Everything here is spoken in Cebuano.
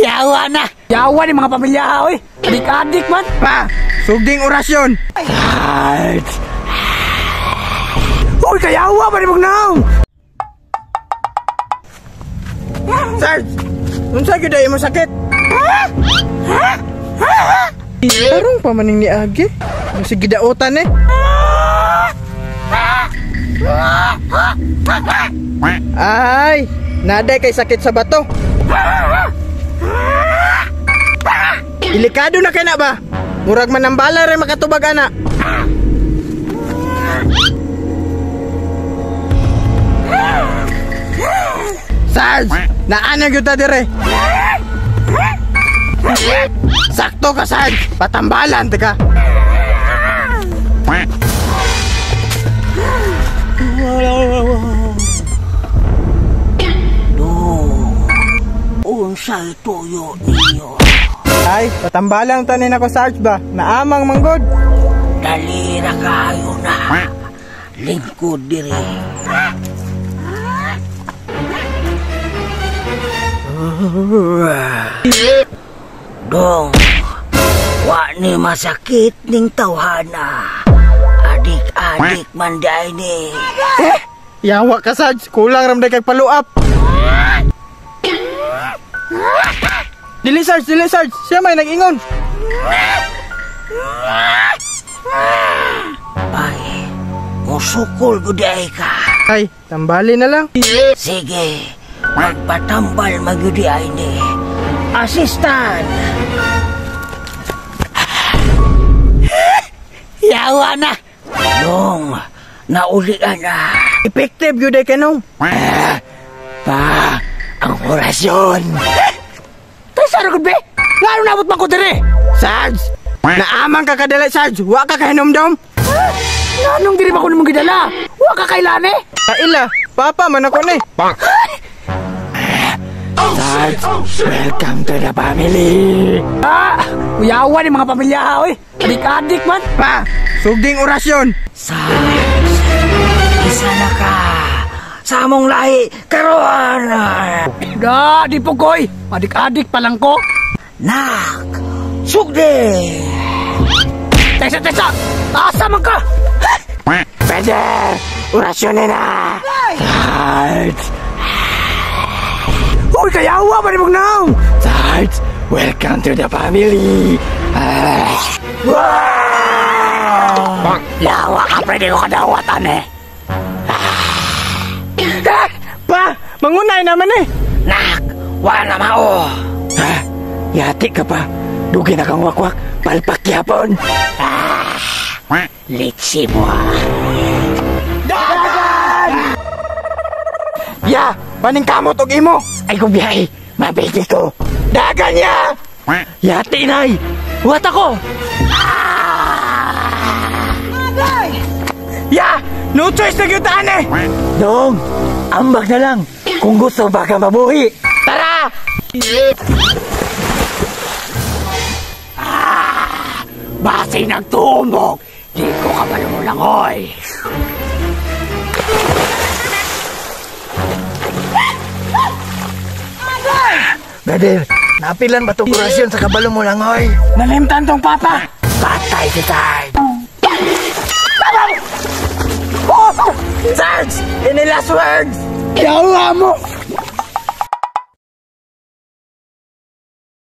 Yawa na! Yawa ni mga pamilya, oy! Adik-adik man! Pa, sugding orasyon. Sarge! Uy, kayawa pa ni mong naong! Sarge, unsa gyud ay mo sakit? Tarong pa maning ni Agi. Sige daotan eh. Ay, naday kay sakit sa bato. Delikado na kay na ba? Murag manambala rin makatubag ana. Sarge, naana gyud ta dire. Sakto ka, Sarge. Patambalan ta ka. Unsay tuyo ninyo? Ay, patambalang tanin ako, Sarge ba? Naamang manggod. Dali ra kayo na. Lingkod diri. Dong, wa ni masakit ning tawhana. Adik-adik man di ni. Eh, yawa ka, Sarge. Kulang ramday kag paluap. Dili, Sarge, dili, Sarge. Siya may nag-ingon. Ay, musukol ko di ay ka. Ay, tambali na lang. Sige, magpatambal magyudi ay ni. Assistant! Yawa na! Nung, naulian na. Effective yun ay kanong. Pa, ang orasyon. Tayo saan be? Ngano nabot man ko dire? Sarge! Naamang ka kadala, Sarge! Wa ka kahinomdom! Nganong diri ba ko nimong gidala? Wa ka kailan eh? Kaila, papa man ako ni. Sarge, welcome to the family. Ah, uyawan ni mga pamilya, oy. Adik-adik man. Pa, sugding orasyon. Sarge, isa na ka. Sa among lahi, karon. Da, di po koy. Adik-adik pa lang ko. Nak, sugdi. Tesa, tesa. Asa man ka? Pwede, orasyon na. Sarge. Uy, kayawa pa ni mong naong. Sarge, welcome to the family. Wow! Lawa ka, pwede ko kadawatan eh. Pa, mangunay naman eh. Nak, wala na mao. Ha? Yati ka pa. Dugi na kang wakwak. Palpak yapon. Ah, litsi mo ah. Dagan! Ya, paning kamot og imo. Ay kung biyahe, mabigi ko. Dagan ya! Yati nay! Wat ako! Ya! No choice na gyud taan eh! Dong, ambag na lang. Kung gusto baka mabuhi. Tara! Ah, base nagtumok. Di ko ka malumulangoy. Brother, napilan ba itong kurasyon sa kabalo mo langoy? Nalimtan tong papa! Patay si Sarge! Oh! Sarge! Any last words? Yawa mo!